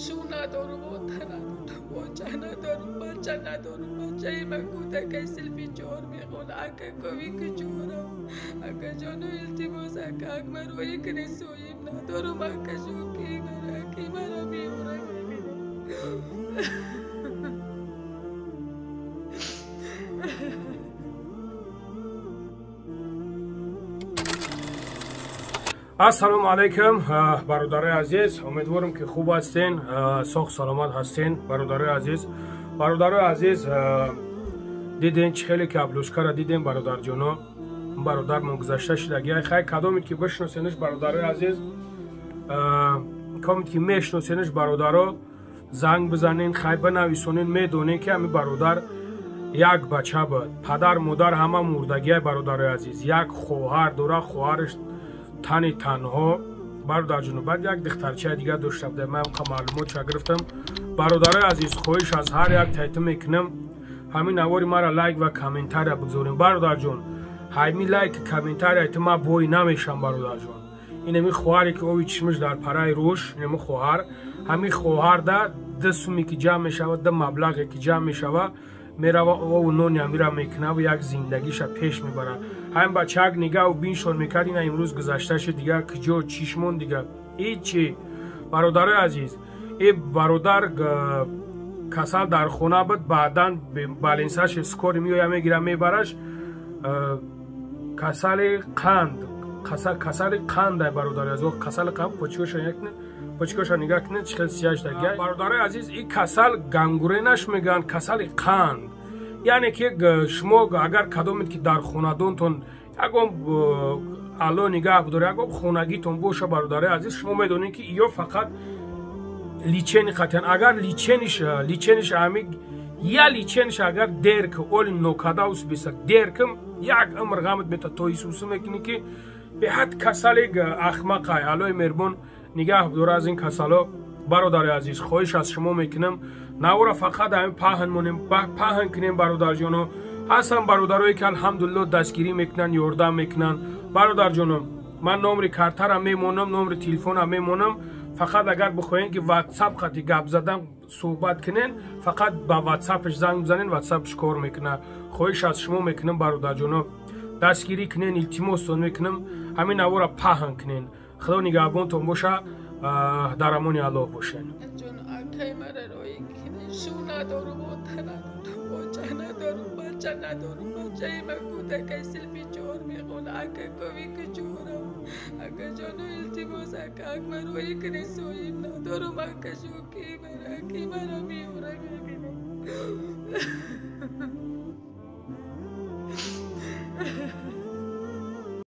Шу надорум, ота надорум, боча надорум, бача надорум. Бачаи ман кӯдакаи синфи чор мехонад. Ака, кови куҷорам? Акаҷону, илтимос, ака, акмарои кунед, соҳиб надорум. Ака, ки мара, ки мара меёра? Ассалому алайкум, бародарои азиз. Умедворам, ки хуб ҳастен, соғ саломат ҳастен, бародарои азиз. Бародарои азиз, диден, чӣ хеле ки обложкара дидем, бародарҷоно, бародармон гузашта шудагиай. Хай, кадомед ки бишносенаш, бародарои азиз, комед ки мешносенаш, бародаро, занг бизанен, хай, бинависонен. Медонен, ки ҳами бародар як бача буд, падар модар ҳама мурдагиай, бародарои азиз. Як хоҳар дора, хоҳараш тани танҳо, бародарҷоно. Баъд як духтарчаи дигар дошта буда, ман ка маълумотша гирифтам. Бародарои азиз, хоҳиш аз ҳар як тайта мекунам, ҳамин навори мара лайк ва комментария бигзорем, бародарҷон. Ҳайми лайк, комментария та ман бой намешам, бародарҷон. Инами хоҳаре ки ови чишмаш дар параи рӯш, инами хоҳар, ҳамин хоҳарда ду суме ки ҷамъ мешавад, ду маблағе ки ҷамъ мешавад, мерава, ову нони амира мекунаву як зиндагиша пеш мебарад. Ҳамин бачаак нигаҳу биншон мекард, ина имрӯз гузашта шуд. Дигар куҷо чишмон, дигар ҳичи. Бародарои азиз, и бародар касал дар хона буд, баъдан балинсаш скори меоя, мегира, мебараш. Касали қанд, касали қандай, бародари азиз, касали қанд. Почкоша нигаҳ кунед, чӣ хел сияш дагия, бародарои азиз. И касал гангуренаш мегӯянд, касали қанд. Яъне ки шумо агар кадомед ки дар хонадонтон ягон алло нигаҳ бидоред, ягон хонагитон боша, бародарои азиз, шумо медонед, ки ё фақат лечение қатиян. Агар лечениш ами я лечениш агар дер ки оли нокадаус беса дер ким, як умр ғамат мета, то исусу мекунӣ, ки беҳад касали ахмақай. Аллои меҳрубон нигаҳ бидора аз ин касало. Бародари азиз, хоҳиш аз шумо мекунам, навора фақат ҳамин паҳн монем, паҳн кунем, бародарҷоно. Ҳастан бародарое ки, алҳамдулилло, дастгирӣ мекунанд, ёрдам мекунанд. Бародарҷоно, ман номри картара мемонам, номри телефона мемонам. Фақат агар бихоҳем ки ватсап қати гап задан, суҳбат кунен, фақат ба ватсапш занг бизанен, ватсапш кор мекунад. Хоҳиш аз шумо мекунам, бародарҷоно, дастгирӣ кунен, илтимостон мекунам, ҳамин навора паҳн кунен. Худо нигаҳбонтон боша, дар амони Аллоҳ бошен. Акай, мара роӣ кунед. Шу надорум, ота надорум, боча надорум, бача надорум. Бачаи ман кӯдакаи синфи чор мехонад. Ака, кови куҷорам? Акаҷону, илтимос, ака, акмарои кунед, соҳиб надорум. Ака, шу ки мара, ки мара меёра?